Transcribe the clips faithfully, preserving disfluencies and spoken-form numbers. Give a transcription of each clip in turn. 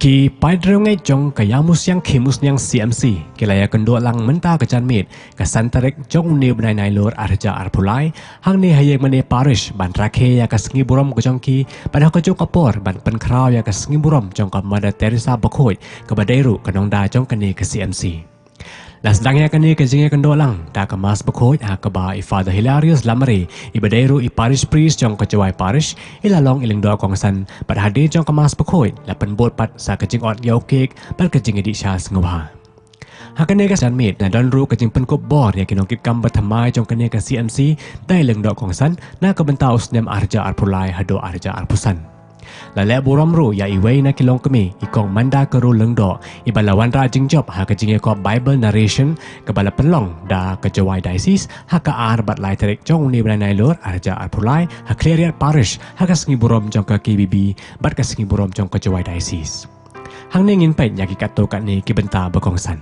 Ki paidriewngeit jong ka Ïamusiang Khimusniang C M C ki la ïakynduh lang mynta ka janmiet ka san tarik jong une u bnai Nailur arhajar arphew lai hangne ha Ïingmane Parish ban rakhe ïa ka sngi burom ka jong ki bad ha kajuh ka por ban pynkhraw ïa ka sngi burom jong ka Mother Teresa bakhuid kaba dei ruh ka nongda jong kane ka C M C. La sdang ïa kane ka jingïakynduh lang da ka Mass bakhuid ha kaba i Father Hilarius Lamare iba dei ruh i Parish Priest jong ka Jowai Parish i la long i lyngdoh kongsan bad hadien jong ka Mass bakhuid la pynbud pat sa ka jingot ïa u kek bad ka jingïadih sha sngewbha. Ha kane ka janmiet la don ruh ka jingpynkup bor ïa ki nongkitkam bathymmai jong kane ka C M C da i lyngdoh kongsan na ka bynta u snem arhajar arphew lai haduh arhajar arphew san. La leh burom ruh ïa iwei na ki longkmie, i Kong Manda Kyrul Lyngdoh, iba la wanrah jingjop ha ka jingïakop Bible narration kaba la pynlong da ka Jowai Diocese ha ka ar bad lai tarik jong une u bnai Nailur arhajar arphew lai ha Khliehriat Parish ha ka sngi burom jong ka K B B bad ka sngi burom jong ka Jowai Diocese. Hangne ngin peit ïa ki katto katne ki bynta ba kongsan.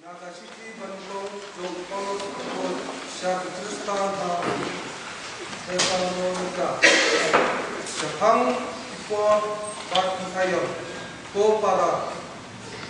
Na ka shithi ban long jong u Paulus ka pud sha ki Khristan ha Thessalonika. Shaphang ki por bad ki aïom, ko para,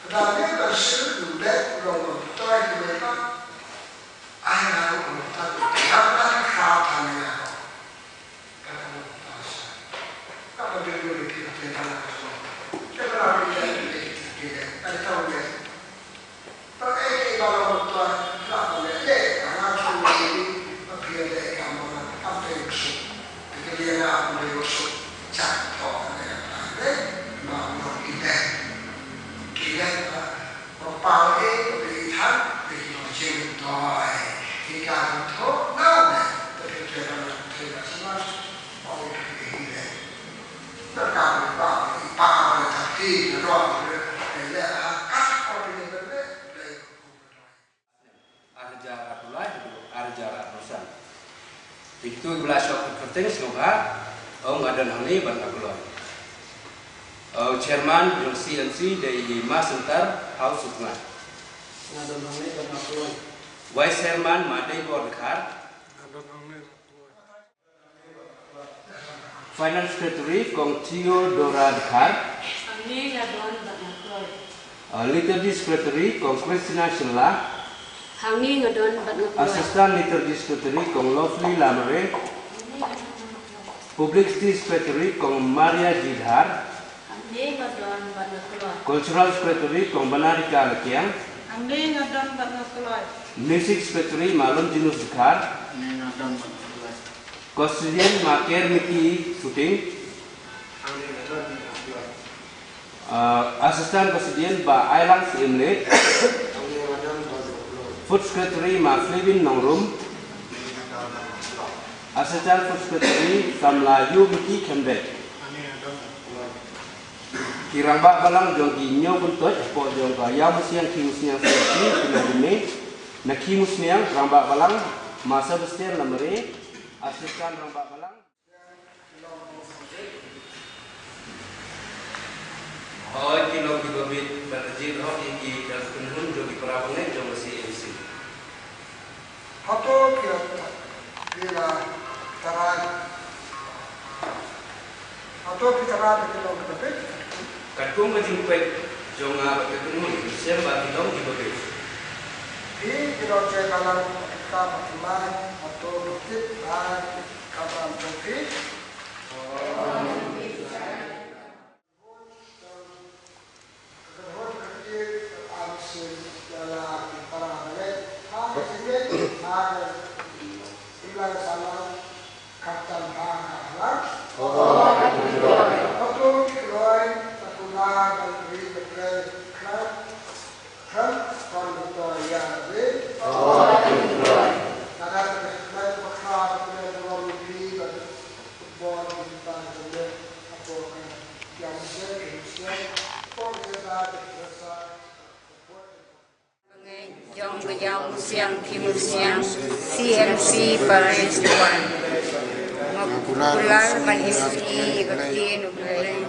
Ka dang ne ban shu leh u nongpynbtoi kumne ba. Ai nga ruh u nongpynbtoi. Nga ban khraw tang ïa nga. Ka dang nongpynbtoi sha. Ka ban dei ruh ïa ki ka tei ka la ka shu. Te ka la ri ïa ki ki ki. Ka dei ka ri. Tang ei ei ba long tuan, la ban leh leh, ka nga shu leh leh, ba phi leh ka mo na, kam te shu. Te ka leh na, kam te shu. Chak to ka leh ka leh, ma mo ki leh. Ki leh ba, ba pau ei, ba phi than, ba ki mo jing toi. Ki ka to na leh, ba phi te na, te na sma, ba phi ki leh. Ar hajar arphew lai haduh ar hajar arphew san. Te kito kiba la shong kyrteng sngewbha, ong nga don hangne bad nga kloi. Ong chairman jong C N C dei i Ma Sengtar Hau Suknga. Nga don hangne bad nga kloi. Vice chairman Ma Deibor Dkhar. Nga don hangne bad nga kloi. Finance Secretary Kong Theodora Dkhar. Hangne nga don bad nga kloi. Uh, Liturgy Secretary Kong Christina Shylla. Hangne nga don bad nga kloi. Assistant Liturgy Secretary Kong Lovely Lamare. Hangne nga don bad nga kloi. Publicity Secretary Kong Maria G Dhar. Hangne nga don bad nga kloi. Cultural Secretary Kong Banarika Lakiang. Hangne nga don bad nga kloi. Music Secretary Ma Longinus Dkhar. Hangne nga don bad nga kloi. Custodian Ma Kermiki Suting. Uh, Assistant Custodian Bah Ailang Syiemlieh. Food Secretary, Ma Flevin Nongrum. Assistant Food Secretary, samla Yu Miki Khemdei. Ki rangbah balang jong ki hynñiew kyntoit hapoh jong ka Ïawmusiang Khimusniang C M C ki long kumne: na Khimusniang, rangbah balang Ma Sebastian Lamare, Assistant rangbah balang. Hooid, ki long kiba bit ban jied hok ïa ki kynhun jong ki para bangeit jong ka C M C. Hato phi la, phi la tharai? Hato phi tharai ba ki long kiba bit? Katkum ka jingpeit jong nga bad ka kynhun, shem ba ki long kiba bit. Phi ki long jingbalang, ka ba ki mai, hato phi tip ba ki khamram jong phi? Jong ka Ïawmusiang Khimusniang C M C Parish One. Nga kular ban ïa ka ktien U Blei.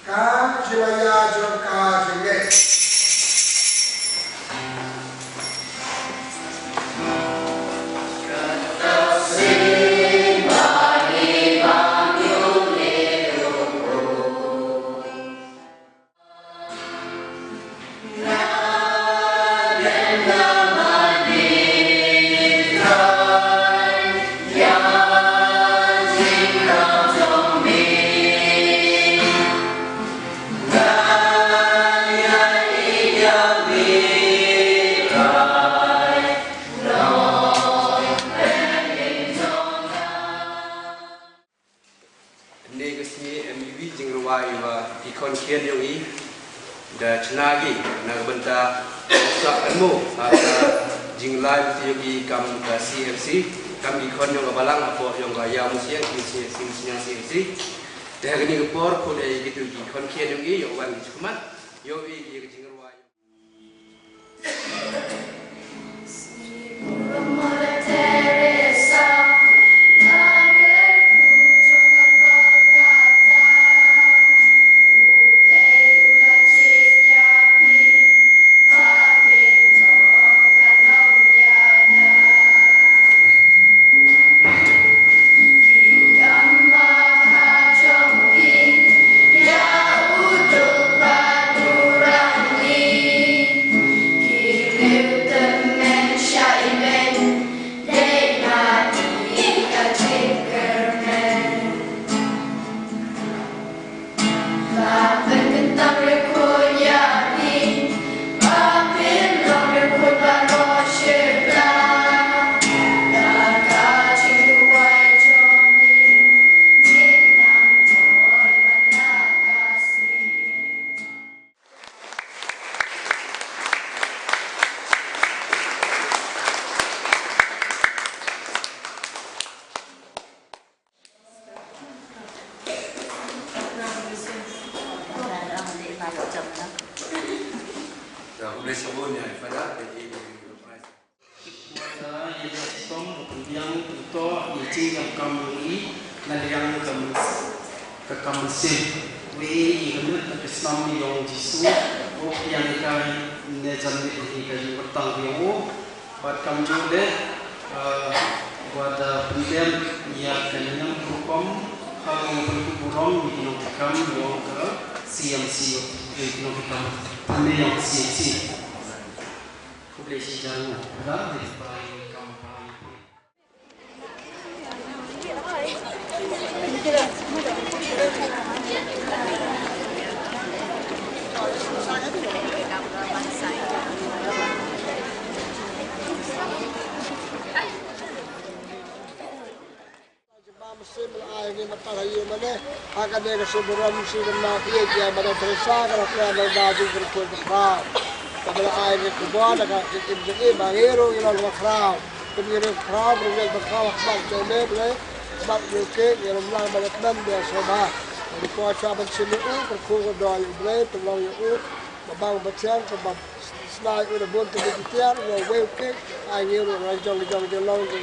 Ka jingïaid jong ka jingngeit. Kane ka sngi em iwei i jingrwai ba ki khon ki khet jong i da chna ki na ka bynta sa ka mo ha ka jinglai ba ti jong i kam ka C M C, kam ki khon jong ka balang hapoh jong ka Ïawmusiang, ki C M C, Musiang C M C. Te ha kane ka por ko le ki tu ki khon ki khet jong i ïoh wan ki khmat ïoh i ki jingrwai. Ïa ka stom ba pynbiang pyntoh ïa ka jingdonkam jong i na liang ka myn-, ka kam mynsiem. Wei ïa ka mynsiem ka stom jong Jisu, u pynbiang ïa ka ne jan ïa ka jingpyrtang jong u. Bad kamjooh de, eh, wat, eh, pyndem ïa ka niam ka rukom, ha ka pynkup burom ïa ki nongtrei kam jong ka C M C, ïa ki nongtrei kam, pynbiang jong ka C M C. Khublei shibun, da, di Ba mynsiem la ai ngi mynta ha ïing mane. Ha kane ka shu burom shu kynmaw ïa ka Mother Teresa ka la pynlong da jingkyrkhu ka Trai. Kaba la ai ngi ka bor da ka jingim jong i ba ngi ruh ngi long ba khraw. Kum ngi ruh khraw, ruh ngi ba khraw ha khmat jong me Blei. Khmat ruh ki ngi ruh lang ba la kmen ba sngewbha. Ngi kwah sha ban shim ïa u, kyrkhu ka doh ïa u Blei, pynlong ïa u ba bang ba thiang, kaba Sna u da bun te ki tiar, u wei u kik, ai ngi ruh la jong jong jong long ki.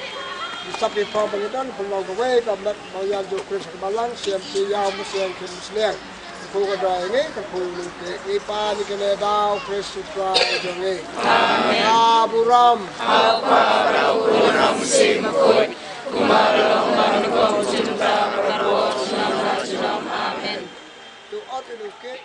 Ki sap ki pom ba ngi don, pynlong kawei ka met ba ïa jong Khrist ka balang, siam ki ïaw mu siam ki mu sliang. Ka phu ka doi ngi, ka phu ngi te. I pa ni kane daw Khrist u Trai jong ngi. Amen. Abraham. Abraham, Abraham, sim kut. Kumar, Kumar, Kumar, Kumar, Kumar, Kumar, Amen. Tu ot u kik.